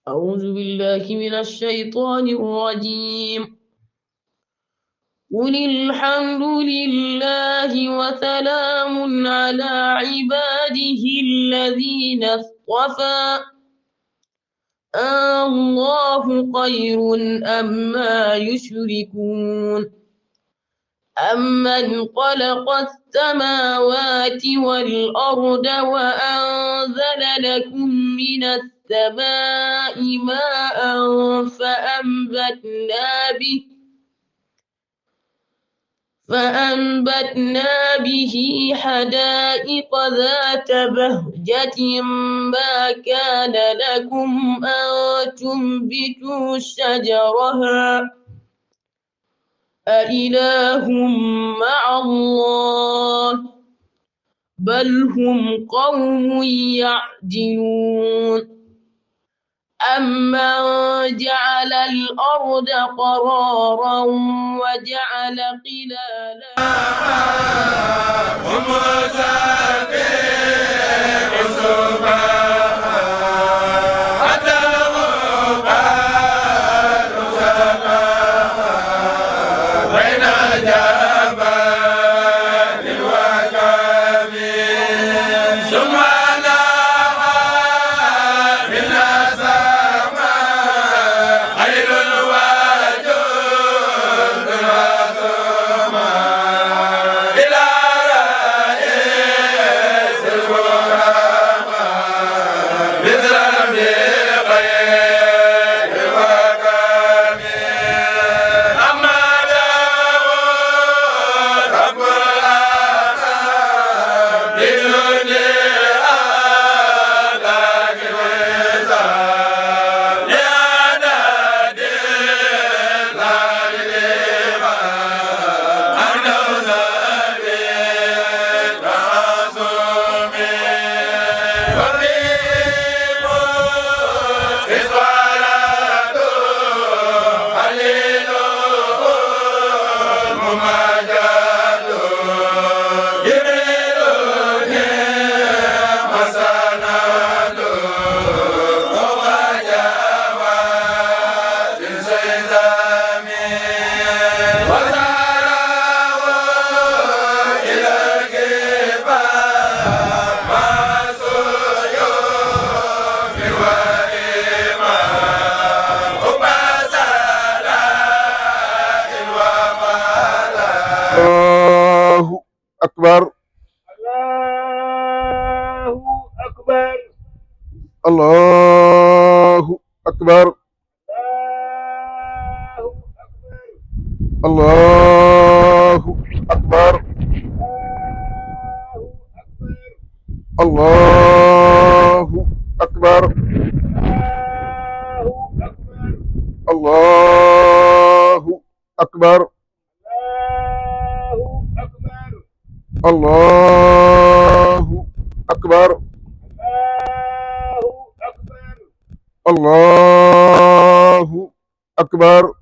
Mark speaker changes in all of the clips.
Speaker 1: أعوذ بالله من الشيطان الرجيم. قل الحمد لله وسلام على عباده الذين اصطفى الله خير أما يشركون أمن خلق السماوات والأرض وأنزل لكم من السماء ماء فأنبتنا به حدائق ذات بهجة ما كان لكم أن تنبتوا شجرها أإله مع الله بل هم قوم يعدلون أمن جعل الأرض قرارا وجعل
Speaker 2: الله أكبر الله أكبر الله أكبر الله أكبر الله أكبر الله أكبر الله أكبر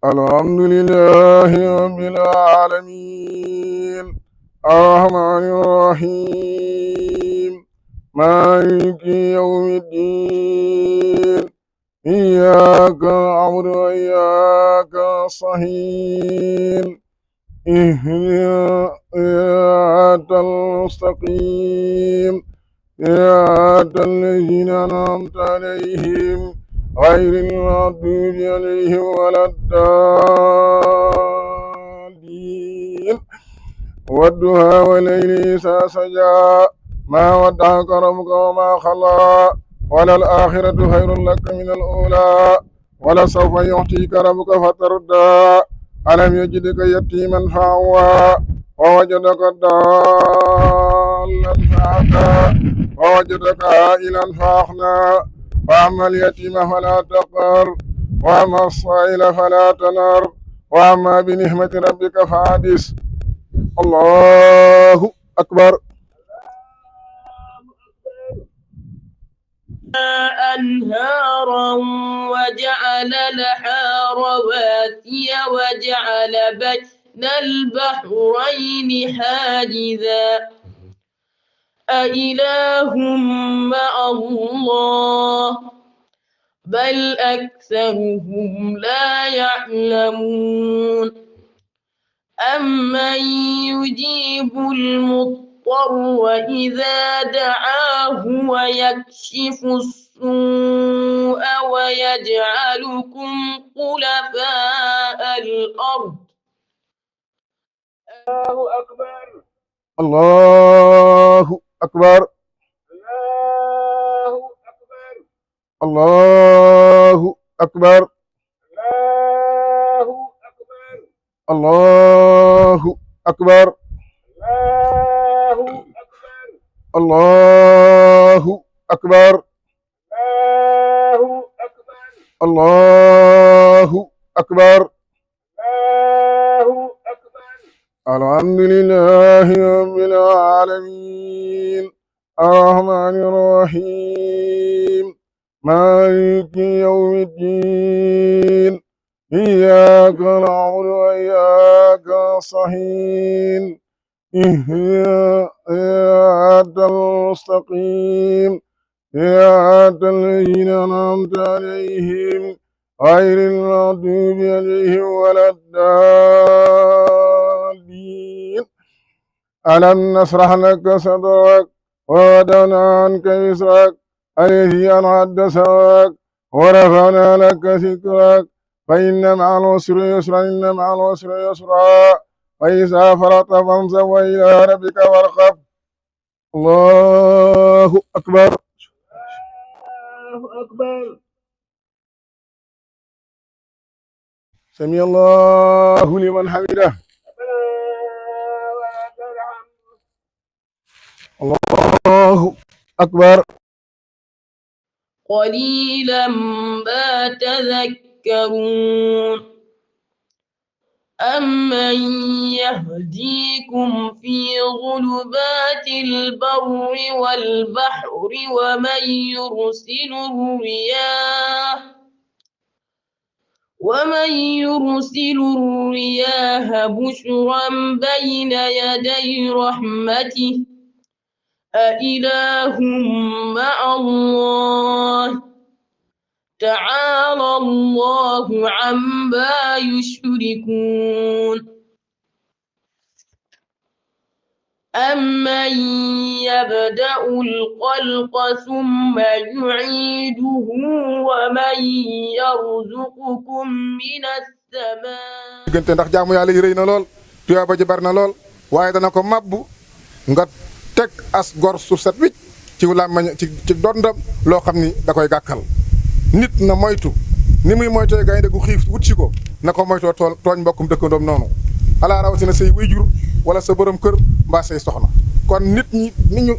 Speaker 2: الحمد لله رب العالمين الرحمن الرحيم مالك يوم الدين إياك نعبد وإياك نستعين اهدنا الصراط المستقيم صراط الذين أنعمت عليهم غير المغضوب عليهم ولا الضالين والضحى والليل إذا سجى ما ودعك ربك وما خلى وللآخرة خير لك من الأولى ولسوف يعطيك ربك فترضى ألم يجدك يتيما فآوى ووجدك ضالا فهدى ووجدك عائلا فأغنى وأما اليتيم فلا تقهر وأما السائل فلا تنهر وأما بنعمة ربك فحدث الله أكبر
Speaker 1: أنهارا وجعل لها رواسي وجعل بين البحرين حاجزا أإله مع الله بل أكثرهم لا يعلمون أمن يجيب المضطر إذا دعاه ويكشف السوء ويجعلكم خلفاء الأرض الله أكبر
Speaker 2: الله أكبر
Speaker 1: الله أكبر
Speaker 2: الله أكبر
Speaker 1: الله أكبر
Speaker 2: الله أكبر
Speaker 1: الله أكبر
Speaker 2: الله أكبر الحمد لله رب العالمين الرحمن الرحيم مالك يوم الدين إياك نعبد وإياك نستعين اهدنا الصراط المستقيم صراط الذين أنعمت عليهم غير المغضوب عليهم ولا الضالين ألم نشرح لك صدرك ووضعنا عنك وزرك الذي أنقض ظهرك ورفعنا لك ذكرك فإن مع العسر يسرا إن مع العسر يسرا فإذا فرغت فانصب وإلى ربك فارغب الله أكبر
Speaker 1: الله أكبر
Speaker 2: سمع الله لمن حمده الله أكبر
Speaker 1: قليلا ما تذكرون أمن يهديكم في ظلمات البر والبحر ومن يرسل الرياح بشرا بين يدي رحمته أإله مع الله تعالى الله عما يشركون أمن يبدأ الخلق ثم يعيده ومن يرزقكم من السماء
Speaker 3: diggante ndax jaamu yàlla yi rëy na lool tuyaaba ji bari na lool waaye dana ko mabbu nga teg as gor su set wicc ci làmmiñ ci dondam loo xam ni da koy gàkkal nit na moytu ni muy moytoo gaynde gu xiif wut si ko na ko moytoo tooñ mbokkum dëkkandoom noonu alaa rawatina say wayjur wala sa borom kër mbaa say soxna kon nit ñi ni ñu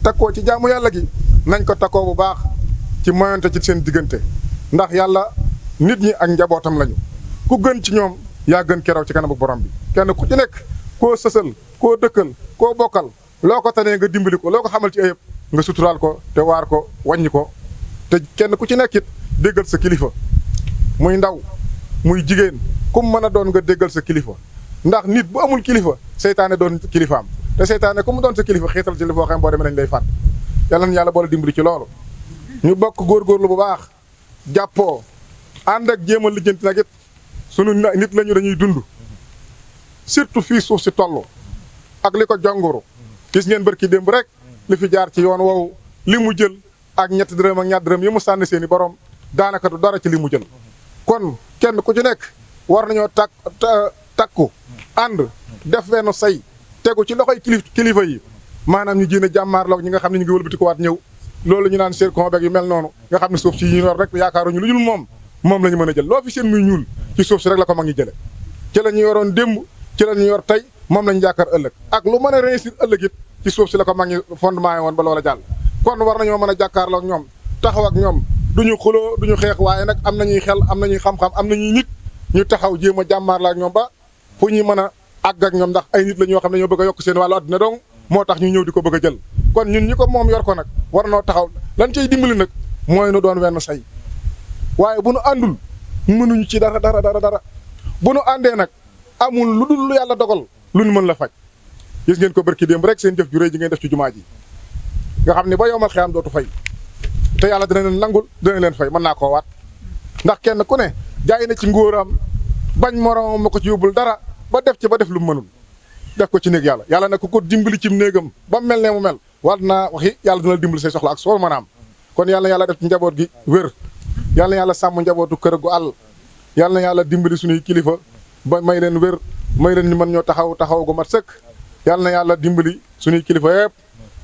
Speaker 3: takkoo ci jaamu yàlla gi nañ ko takkoo bu baax ci moyante ci seen diggante ndax yàlla nit ñi ak njabootam lañu ku gën ci ñoom yaa gën keroog ci kanamu borom bi kenn ku ci nekk koo sësal koo dëkkal koo bokkal loo ko tanee nga dimbali ko loo ko xamal ci ayëb nga suturaal ko te waar ko wàññi ko te kenn ku ci nekkit déggal sa kilifa muy ndaw muy jigéen kum mën a doon nga déggal sa kilifa ndax nit bu amul kilifa seytaane doon kilifaam te seytaane ku mu doon sa kilifa xiital ci li foo xam boo demee nañ lay fàtt yàlla na yàlla boole dimbali ci loolu ñu bokk góorgóorlu bu baax jàppoo ànd ak jéem a lijjanti nag it sunu nit lañu dañuy dund surtout fii suuf si toll ak li ko jonguru gis ngeen bërki démb rek li fi jaar ci yoon woowu li mu jël ak ñetti dërëm ak ñaar dërëm yi mu sànni seeni borom daanaka du dara ci li mu jël kon kenn ku ci nekk war nañoo takku ànd def benn say tegu ci loxoy kilifa yi maanaam ñu jéem a jàmmaarloog ñi nga xam ne ñu ngi wëlbati ko waat ñëw loolu ñu naan seen beeg yu mel noonu nga xam ne suuf si yi ñor rek yaakaaruñu lu ñul moom la ñu mën a jël loo fi seen muy ñuul ci suuf si rek la ko mag ñi jële ci la ñu yoroon démb ci la ñu yor tey moom lañu yaakaar ëllëg ak lu mën a réussir ëllëg it ci suuf si la ko mag ñi fondement yi woon ba loola jàll kon war nañoo mën a jàkkaarloog ñoom taxaw ak ñoom duñu xuloo duñu xeex waaye nag am nañuy xel am nañuy xam-xam am nañuy nit ñu taxaw jéem a jàmmaarloo ak ñoom ba fu ñuy mën a àgg ak ñoom ndax ay nit la ñoo xam ne ñoo bëgg a yokk seen wàllu àdduna dong moo tax ñu ñëw di ko bëgg a jël kon ñun ñi ko moom yor ko nag war noo taxaw lan cay dimbali nag mooy nu doon wenn say waaye bu nu àndul mënuñu ci dara bu nu àndee nag amul lu dul lu yàlla dogal lu nu mën la faj gis ngeen ko barki démb rek seen jëf ju rëy ji ngeen def ci jumaa ji nga xam ne ba yowmal xiyaam dootu fay te yàlla dina leen nangul dina leen fay mën naa koo waat ndax kenn ku ne jaay na ci ngóoram bañ moroomam ma ko ci yóbbul dara ba def lu mënul def ko ci néeg yàlla nag ku ko dimbali ci néegam ba mel ne mu mel war naa waxi yàlla dina la dimbali say soxla ak soo mën a am kon yàlla def ci njaboot gi wér yàlla yàlla sàmm njabootu kër gu àll yàlla yàlla dimbali suñuy kilifa ba may leen wér may leen ñu mën ñoo taxaw gu mat sëkk yàlla dimbali suñuy kilifa yëpp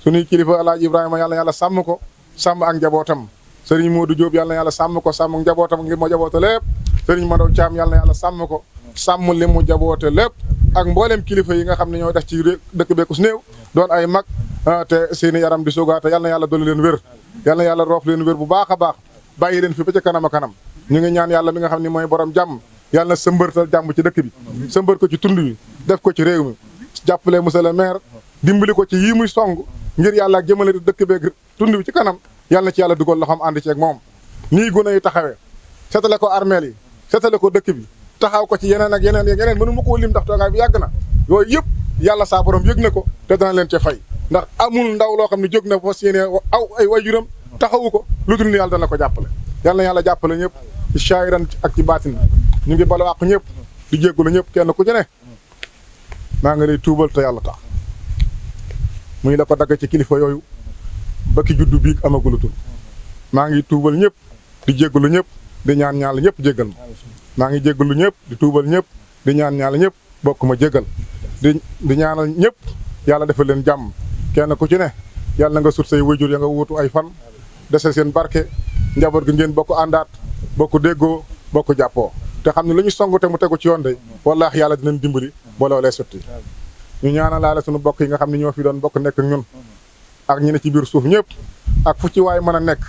Speaker 3: suñuy kilifa Alaaji Ibrahima yàlla sàmm ko sàmm ak njabootam Serigne Modou Diop yàlla sàmm ko sàmm njabootam ngir moo jaboote lépp Serigne Madaw Thiam yàlla sàmm ko sàmm li mu jaboote lépp ak mboolem kilifa yi nga xam ne ñoo def ci dëkk beeku su néew doon ay mag te seeni yaram di sugaate yàlla dolli leen wér yàlla roof leen wér bu baax a baax bàyyi leen fi ba ca kanam a kanam ñu ngi ñaan yàlla mi nga xam ne mooy borom jàmm yàlla na sëmbërtal jàmm ci dëkk bi sëmbër ko ci tund wi def ko ci réew mi jàppale monsieur le maire dimbali ko ci yii muy song ngir yàlla jëmale dëkk beeg tund wi ci kanam yàlla na ci yàlla dugal loxoom ànd ci ak moom nii gune yi taxawee setale ko armeel yi setale ko dëkk bi taxaw ko ci yeneen ak yeneen mënu ma koo lim ndax toogaay bi yàgg na yooyu yëpp yàlla saa borom yëg na ko te dana leen ca fay ndax amul ndaw loo xam ne jóg na fas yéene aw ay waajuram taxawu ko lu dul ni yàlla dana ko jàppale yàlla na yàlla jàppale ñëpp ci shaayiran ak ci baatin ñu ngi balu àq ñëpp di jéggalu ñëpp kenn ku ci ne maa ngi lay tuubal te yàlla tax muy la ko dagg ci kilifa yooyu ba ki juddu biig amagulutul maa ngi tuubal ñëpp di jéggalu ñëpp di ñaan ñaala ñëpp jéggal ma maa ngi jéggalu ñëpp di tuubal ñëpp di ñaan ñaala ñëpp bokk ma jéggal di ñaanal ñëpp yàlla defal leen jàmm kenn ku ci ne yàlla nga sut say wayjur ya nga wutu ay fan dese seen barke njaboot gi ngeen bokk àndaat bokk déggoo bokk jàppoo te xam ne lu ñu song te mu tegu ci yoon de wallaahi yàlla dinañ dimbali ba loolee sotti ñu ñaanalaale sunu bokk yi nga xam ne ñoo fi doon bokk nekk ak ñun ak ñi ne ci biir suuf ñëpp ak fu ci waay mën a nekk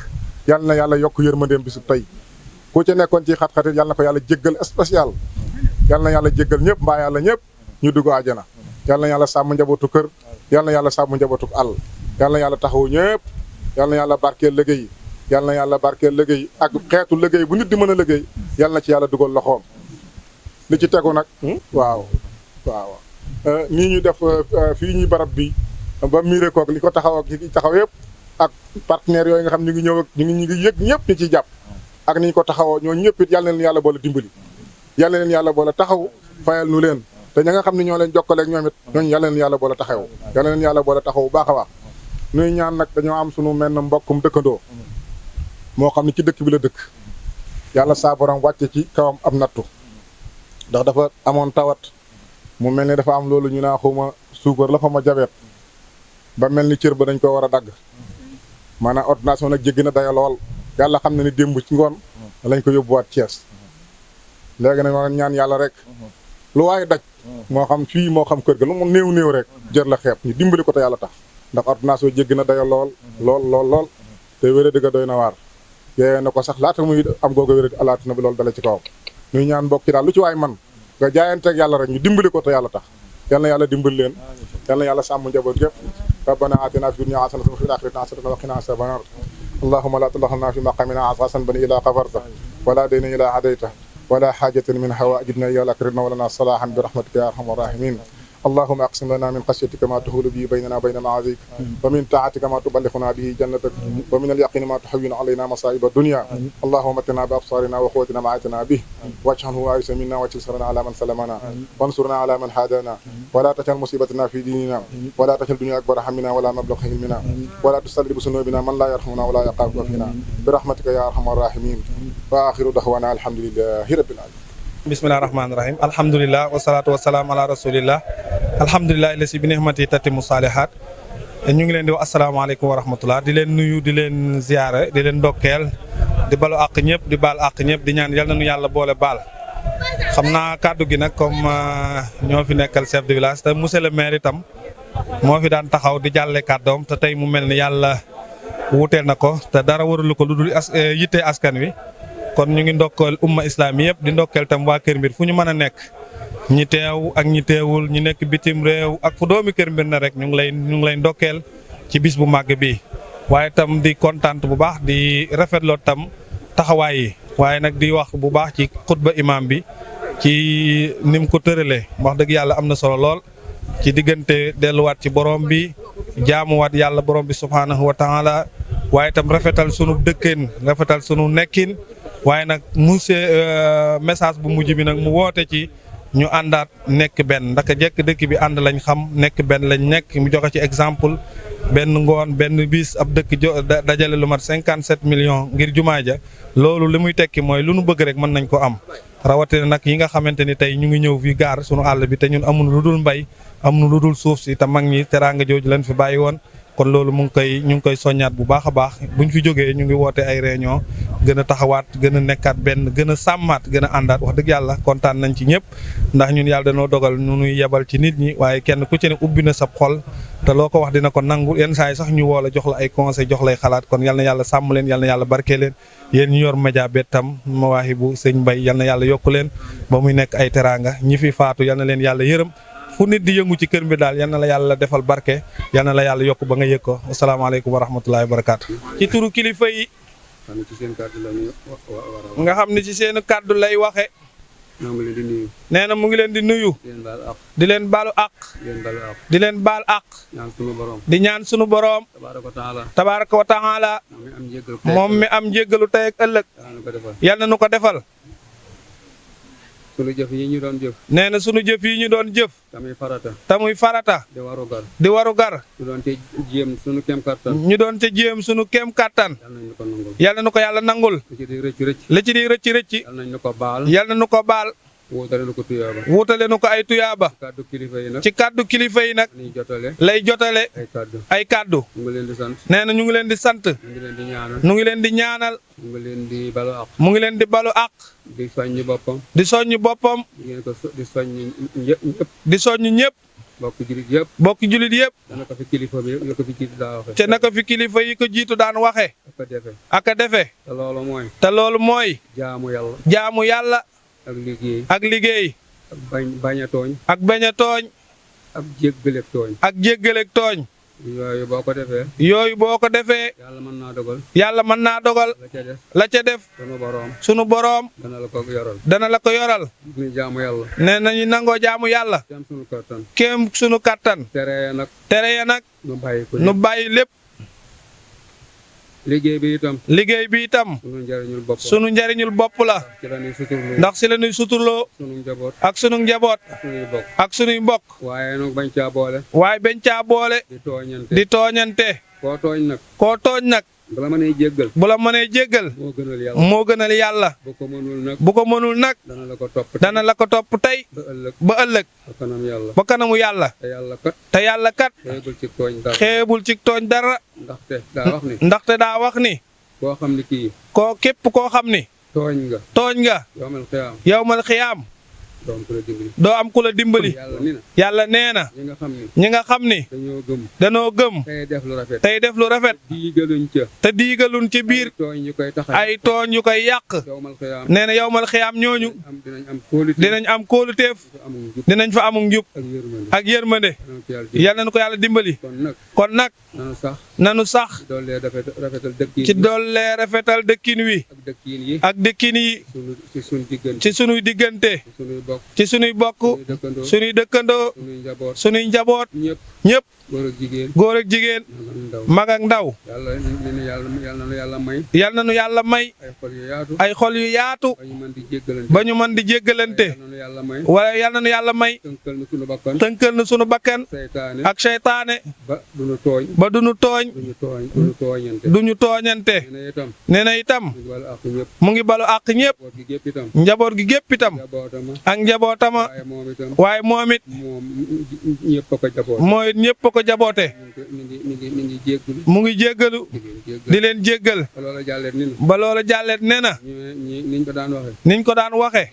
Speaker 3: yàlla na yàlla yokk yërmandeem bisu tey ku ca nekkoon ci xat-xatit yàlla na ko yàlla jéggal spécial yàlla na yàlla jéggal ñëpp mbaa yàlla ñëpp ñu dugg àjjana yàlla na yàlla sàmm njabootu kër yàlla na yàlla sàmm njabootu àll yàlla na yàlla taxawu ñëpp yàlla na yàlla barkeel liggéey yàlla na yàlla barkeel liggéey ak xeetu liggéey bu nit di mën a liggéey yàlla na ci yàlla dugal loxoom li ci tegu nag waaw nii ñu def fii ñuy barab bi ba miiree koog li ko taxaw ak li taxaw yëpp ak partenaires yooyu nga xam ñu ngi ñëw ak ñu ngi yëg ñëpp ñu ciy jàpp ak ni ñu ko taxawoo ñoo ñëpp it yàlla na leen yàlla boole dimbali yàlla na leen yàlla boole taxaw fayal nu leen te ña nga xam ne ñoo leen jokkaleeg ñoom it ñooñu yàlla na leen yàlla boole taxaw yàlla na leen yàlla boole taxaw bu baax a baax nuy ñaan nag dañoo am sunu menn mbokkum dëkkandoo moo xam ne ci dëkk bi la dëkk yàlla saa borom wàcce ci kawam am nattu ndax dafa amoon tawat mu mel ni dafa am loolu ñu naa xuma suukar la fa ma jabeet ba mel ni cër ba dañ ko war a dagg maanaam ordonnation nag jéggi na daya lool yàlla xam na ni démb ci ngoon lañ ko yóbbuwaat Thiès léegi nag ma ñaan yàlla rek lu waaye daj moo xam fii moo xam kër ga lu mu néew rek jër la xeeb ñu dimbali ko te yàlla tax ndax ordonnation jéggi na daya lool te wéré dëgga doy na waar yee na ko sax laata muy am googu wéré alaata na bi loolu dala ci kawam ñuy ñaan mbokk ci daal lu ci waay man nga jaayanteeg yàlla rek ñu dimbali ko te yàlla tax yal na yàlla dimbali leen yal na yàlla sàmm njaboot gépp rabbana atina fi dunya hasanatan wa fil akhirati hasanatan wa qina azaban nar allahumma la tadkhilna fi maqamina asasan bani ila qafarta wala dayna ila hadayta wala hajatan min hawaijina ya lakridna wa lana salahan bi rahmatika ya arhamar rahimin اللهم اقسم لنا من خشيتك ما تحول به بيننا وبين معاصيك ومن طاعتك ما تبلغنا به جنتك ومن اليقين ما تحول علينا مصائب الدنيا اللهم متنا بابصارنا وقوتنا ما عتنا به واجعله وارثا منا واجعل على من سلمنا وانصرنا على من حادانا ولا تجعل مصيبتنا في ديننا ولا تجعل الدنيا اكبر همنا ولا مبلغ علمنا ولا تسلط بذنوبنا من لا يرحمنا ولا يخاف فينا برحمتك يا ارحم الراحمين واخر دعوانا الحمد لله رب العالمين
Speaker 4: bismillahi rahmaani rahim alhamdulilah wasalaatu wasalaam ala rasulillah alhamdulilah ila si bi nihmati tatimu saalihaat ñu ngi leen di wax asalaamaaleykum wa rahmatullah di leen nuyu di leen ziyaare di leen ndokkeel di balu àq ñëpp di baal àq ñëpp di ñaan yal na nu yàlla boole baal xam naa kàddu gi nag comme ñoo fi nekkal chef de village te monsieur le maire itam moo fi daan taxaw di jàlle kàddoom te tey mu mel ni yàlla wuteel na ko te dara warulu ko lu dul yitte askan wi kon ñu ngi ndokkeel umma islami yëpp di ndokkeel tam waa Kër Mbir fu ñu mën a nekk ñi teew ak ñi teewul ñi nekk bitim réew ak fu doomi Kër Mbir na rek ñu ngi lay ndokkeel ci bis bu màgg bi waaye tam di kontaan bu baax di rafetloo tam taxawaay yi waaye nag di wax bu baax ci xutba imam bi ci nim ko tëralee wax dëgg yàlla am na solo lool ci diggante delluwaat ci borom bi jaamuwaat yàlla borom bi subhaanahu wa taala waaye itam rafetal sunu dëkkeen rafetal sunu nekkin waaye nag message bu mujj bi nag mu woote ci ñu àndaat nekk benn ndaka jekk dëkk bi ànd lañ xam nekk benn lañ nekk mu joxe ci exemple benn ngoon benn bis ab dëkk dajale lu mat 57 millions ngir jumaa ja loolu li muy tekki mooy lu nu bëgg rek mën nañ ko am rawatina nag yi nga xamante ni tey ñu ngi ñëw fii gaar sunu àll bi te ñun amuñu lu dul mbay amuñu lu dul suuf si te mag ñi teraanga jooju lañ fi bàyyi woon kon loolu ñu ngi koy soññaat bu baax a baax buñ fi jógee ñu ngi woote ay réunion gën a taxawaat gën a nekkaat benn gën a sàmmaat gën a àndaat wax dëgg yàlla kontaan nañ ci ñëpp ndax ñun yàlla dañoo dogal ñu nuy yebal ci nit ñi waaye kenn ku ci ne ubbi na sab xol te loo ko wax dina ko nangu yenn saa yi sax ñu woo la jox la ay conseil jox lay xalaat kon yal na yàlla sàmm leen yal na yàlla barke leen yéen ñu yor média bettam Mawahibou sëñ Mbaye yal na yàlla yokku leen ba muy nekk ay teraanga ñi fi faatu yal na leen yàlla yërëm fu nit di yëngu ci kër bi daal yal na la yàlla defal barke yal na la yàlla yokk ba nga yëg ko asalaamaaleykum wa rahmatullahi wa barakaatu. ci turu kilifa yi nga xam ne ci seen kàddu lay waxe nee na mu ngi leen di nuyu di leen baalu àq di leen baal àq di ñaan sunu boroom tabaaraka wa taala moom mi am njéggalu tey ak ëllëg yal na nu ko defal.
Speaker 5: sunu jëf yi ñu doon jëf.
Speaker 4: nee na sunu jëf yi ñu doon jëf. tamuy farata. di waru gar.
Speaker 5: ñu doon ca jéem sunu kem kattan.
Speaker 4: ñu doon ca jéem sunu kem kattan. yal na nu ko yàlla nangul. li ci di rëcc rëcc.
Speaker 5: yal na nu ko baal.
Speaker 4: yal na nu ko baal.
Speaker 5: wuutale nu ko tuyaaba.
Speaker 4: wuutale nu ko ay tuyaaba. ci kàddu kilifa yi nag. lay jotale. ay kàddu.
Speaker 5: ñu ngi leen di sant.
Speaker 4: nee na ñu ngi leen di sant.
Speaker 5: ñu ngi leen di ñaanal.
Speaker 4: ñu ngi leen di ñaanal.
Speaker 5: mu ngi leen di balu àq.
Speaker 4: mu ngi leen di balu àq.
Speaker 5: di soññi boppam.
Speaker 4: di soññi boppam.
Speaker 5: di soññi ñëpp.
Speaker 4: di soññi ñëpp.
Speaker 5: bokk julit yëpp.
Speaker 4: bokk julit yëpp.
Speaker 5: dana ko fi kilifa bi ko fi jiitu daa waxe.
Speaker 4: te naka fi kilifa yi ko jiitu daan waxe. ak a defe.
Speaker 5: te loolu mooy.
Speaker 4: te loolu mooy.
Speaker 5: jaamu yàlla.
Speaker 4: jaamu yàlla.
Speaker 5: ak liggéey.
Speaker 4: ak liggéey.
Speaker 5: ak bañ a tooñ.
Speaker 4: ak bañ a tooñ.
Speaker 5: ak jéggaleeg tooñ.
Speaker 4: ak jéggaleeg tooñ.
Speaker 5: yooyu boo ko defee.
Speaker 4: yooyu boo ko defee.
Speaker 5: yàlla mën naa dogal.
Speaker 4: yàlla mën naa dogal. la ca def. sunu boroom.
Speaker 5: dana la ko yoral.
Speaker 4: dana la ko yoral.
Speaker 5: ñu jaamu yàlla.
Speaker 4: nee nañu nangoo jaamu yàlla.
Speaker 5: kéem sunu kattan.
Speaker 4: kéem sunu kattan.
Speaker 5: tere ya nag. nu
Speaker 4: bàyyi lépp.
Speaker 5: liggéey bi itam.
Speaker 4: liggéey bi itam. sunu njariñul bopp la. ndax si la ñuy suturloo.
Speaker 5: sunu njaboot.
Speaker 4: ak sunu njaboot. ak sunuy mbokk.
Speaker 5: waaye nag bañ caa boole.
Speaker 4: waaye bañ caa boole. di tooñante.
Speaker 5: koo tooñ nag.
Speaker 4: koo tooñ nag.
Speaker 5: bu la mënee jéggal.
Speaker 4: bu la mënee jéggal. moo gënal yàlla.
Speaker 5: bu ko mënul nag.
Speaker 4: bu ko mënul nag. dana la ko topp tey. ba ëllëg. ba kanamu yàlla. te yàlla kat. xeebul ci tooñ dara. ndaxte daa wax ni.
Speaker 5: koo xam ni kii.
Speaker 4: képp koo xam ni. tooñ nga. yawmal xiyaam. doo am ku la dimbali. yàlla nee na. ñi nga xam ni. danoo gëm. tey def lu rafet. te diigaluñ ci biir. ay tooñ yu koy yàq. nee na yawmal xiyaam ñooñu. dinañ am kóoluteef. dinañ fa amuk njub. ak yërmande. yàlla na ko yàlla dimbali. kon nag. nanu sax. ci dollee rafetal dëkkin wi. ak dëkkin yi. ci sunuy diggante. ci sunuy bokk. sunuy dëkkandoo. sunuy njaboot. ñëpp. góor ak jigéen. mag ak ndaw. yal na nu yàlla may. ay xol yu yaatu. ba ñu mën di jéggalante. wala yal na nu yàlla may. tënkal nu sunu bakkan. ak seytaane. ba du nu tooñ. du ñu tooñante. nee na itam. mu ngi balu àq ñëpp. njaboot gi gépp itam. ak njabootama. waaye moom it. mooy ñëpp ko jaboote. mu ngi jéggalu. di leen jéggal. ba loola jàlleet nee na. niñ ko daan waxe.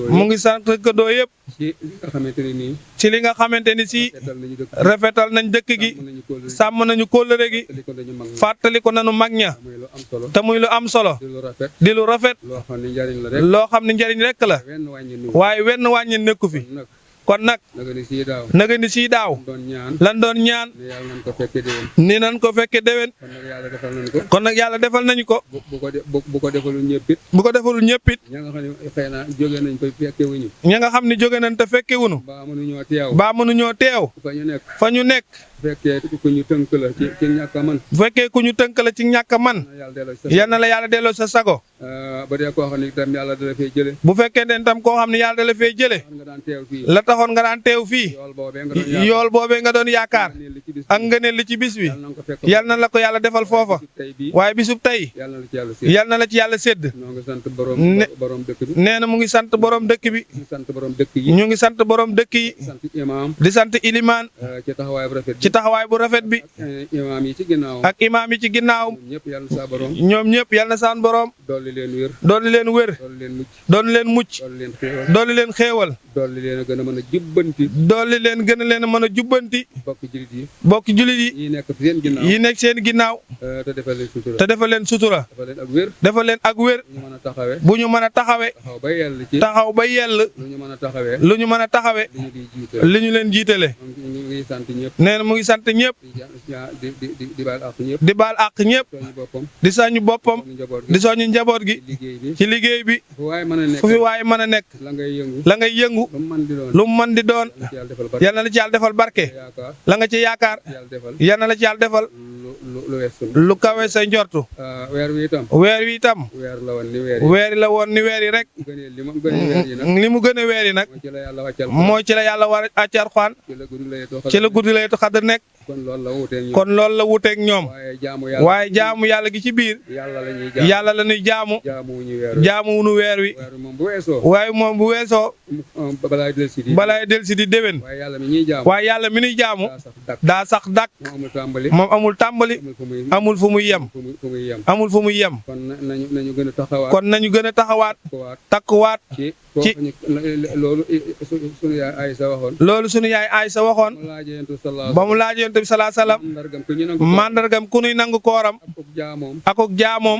Speaker 4: mu ngi sant dëkkandoo yëpp. ci li nga xamante ni si. rafetal nañ dëkk gi. sàmm nañu kóllëre gi. fàttali ko nanu mag ña. te muy lu am solo. di lu rafet. loo xam ne njariñ rekk la. waaye wenn wàññi nekku fi. kon nag. naga ni sii daaw. lan doon ñaan. ni nan ko fekke déwén. kon nag yàlla defal nañu ko.
Speaker 5: bu ko defalul ñëppit.
Speaker 4: bu ko defalul ñëppit.
Speaker 5: ña nga xam ne xëy na jóge nañ ko fekkewuñu.
Speaker 4: ña nga xam ne jóge nañ te fekkewuñu.
Speaker 5: baa mënuñoo teew.
Speaker 4: baa mënuñoo teew.
Speaker 5: fa ñu nekk.
Speaker 4: fa ñu nekk.
Speaker 5: fekkee ku ñu tënk la ci ñàkk a man.
Speaker 4: bu fekkee ku ñu tënk la ci ñàkk a man. yal na la yàlla delloo sa sago.
Speaker 5: ba dee koo xam ne itam yàlla dala fee jële.
Speaker 4: bu fekkee ne tam koo xam ne yàlla dala fee jële. la taxoon nga daan teew fii. yool boobee nga doon yaakaar. ak ngëneel li ci bis bi. yal na la ko yàlla defal foofa. waaye bisub tey. yal na la ci yàlla sédd. nee na mu ngi sant borom dëkk bi. ñu ngi sant borom dëkk yi. di sant ilimaan. ci taxawaay bu rafet bi. ak imaam yi ci ginnaaw. ñoom ñëpp yal na saan borom. dolli leen wér. dolli leen mucc. dolli leen xéewal.
Speaker 5: dolli leen gën a mën a jubbanti.
Speaker 4: dolli leen gën a leen a mën a jubbanti. bokki julit yi. yi nekk seen ginnaaw. te defal leen sutura. defal leen ak wér. bu ñu mën a taxawe. taxaw ba yell. lu ñu mën a taxawe. li ñu leen jiitale. nee na mu ngi sant ñëpp. di baal àq ñëpp. di sañu boppam. di soñu njaboot gi. ci liggéey bi. fu fi waaye mën a nekk. la ngay yëngu. lu mu mën di doon. yal na la ci yàlla defal barke. la nga ci yaakaar. yal na la ci yàlla defal. lu kawe sa njortu. weer wi itam. weer la woon ni weer yi rek. li mu gën a weer yi nag. moo ci la yàlla war a àcc Alxuraan. ci la guddi laytu xadr nekk. kon loolu la wuteeg ñoom. waaye jaamu yàlla gi ci biir. yàlla la ñuy jaamu. jaamu wu nu weer wi. waaye moom bu weesoo. balaay del si di déwén. waaye yàlla mi ñuy jaamu. daa sax dàkk. moom amul tàmbali. amul fu muy yem. amul fu muy yem. kon nañu gën a taxawaat. takkuwaat. ci loolu sunu yaay Aysa waxoon. ba mu laaj Yonent bi salaa salaam. mandargam ku nuy nangu kooram. akuk jaamoom.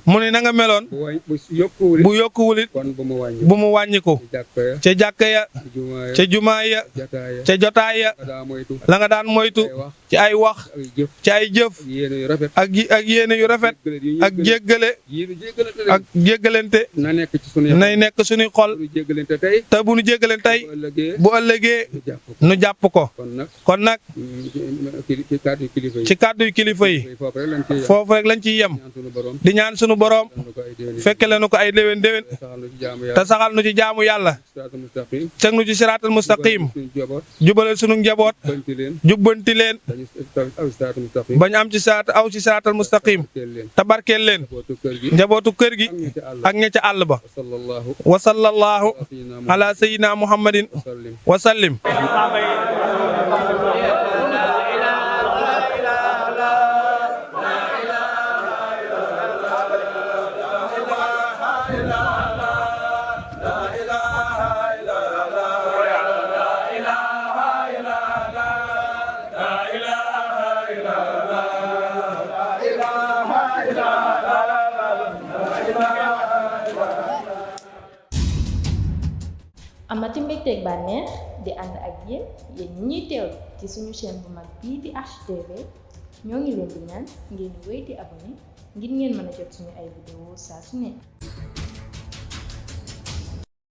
Speaker 4: mu ne na nga meloon. bu yokkuwulit. bu mu wàññiku. ca jàkka ya. ca jumaa ya. ca jotaay ya. la nga daan moytu. ci ay wax. ci ay jëf. ak yéene yu rafet. ak jéggale. ak jéggalante. nay nekk sunuy xol. te bu nu jéggaleen tey. bu ëllëgee. nu jàpp ko. kon nag. ci kàddu yu kilifa yi. foofu rek lañ ciy yem. di ñaan sunu borom. fekke leenu ko ay déwén déwén. te saxal nu ci jaamu yàlla. teg nu ci siraatal mustaqim. jubalal sunu njaboot. jubbanti leen. bañ am ci siraatal mustaqim. te barkeel leen. njabootu kër gi. ak ña ca àll ba. wa sallallahu ala sayyidina muhammadin wa sallim.
Speaker 6: amati mbégteeg bànneex di ànd ak yéen ñiy teewlu ci suñu chaîne bu mag bii di HTV ñoo ngi leen di ñaan ngeen wéy di abonné ngir ngeen mën a jot suñu ay vidéo saa su ne